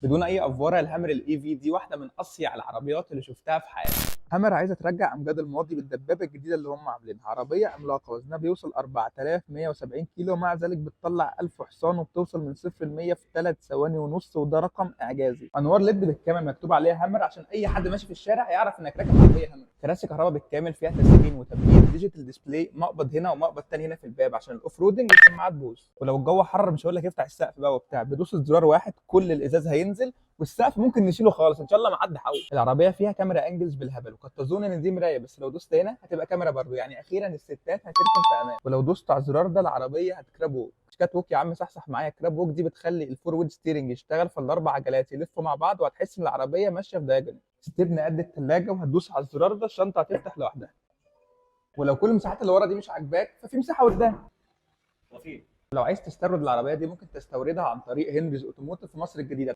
بدون اي افوره، الهامر ال EV دي واحدة من اصيع العربيات اللي شفتها في حياتي. هامر عايزه ترجع امجاد الماضي بالدبابه الجديدة اللي هم عاملينها. عربية عملاقة وزنها بيوصل 4170 كيلو، مع ذلك بتطلع 1000 حصان وبتوصل من 0 ل 100 في 3 ثواني ونص، وده رقم اعجازي. انوار LED بالكامل مكتوب عليها هامر عشان اي حد ماشي في الشارع يعرف انك راكب عربية هامر. كراسي كهرباء بالكامل فيها تسخين وتبريد، digital display، مقبض هنا ومقبض تاني هنا في الباب عشان ال off roading السماعات بوز. ولو الجو حر مش هقول لك افتح السقف بقى وبتاع، بدوس زرار واحد كل الازاز هينزل والسقف ممكن نشيله خالص ان شاء الله ما حد حول. العربية فيها camera angles بالهبل، وقد تظن ان دي مراية بس لو دوست هنا هتبقى كاميرا برضه، يعني اخيرا الستات هتركن في امان. ولو دوست على الزرار ده العربية هت crab walk، مش cat walk يا عم، صحصح معايا. crab walk دي بتخلي ال four wheel steering يشتغل، فالاربع عجلات يلفوا مع بعض وهتحس ان العربية ماشية في diagonal. ستبن قد الثلاجه، وهتدوس على الزرار ده الشنطة هتفتح لوحدها. ولو كل المساحات اللي ورا دي مش عاجباك ففي مساحة قدام. وفي لو عايز تستورد العربية دي ممكن تستوردها عن طريق هنريز اوتوموتيف في مصر الجديده.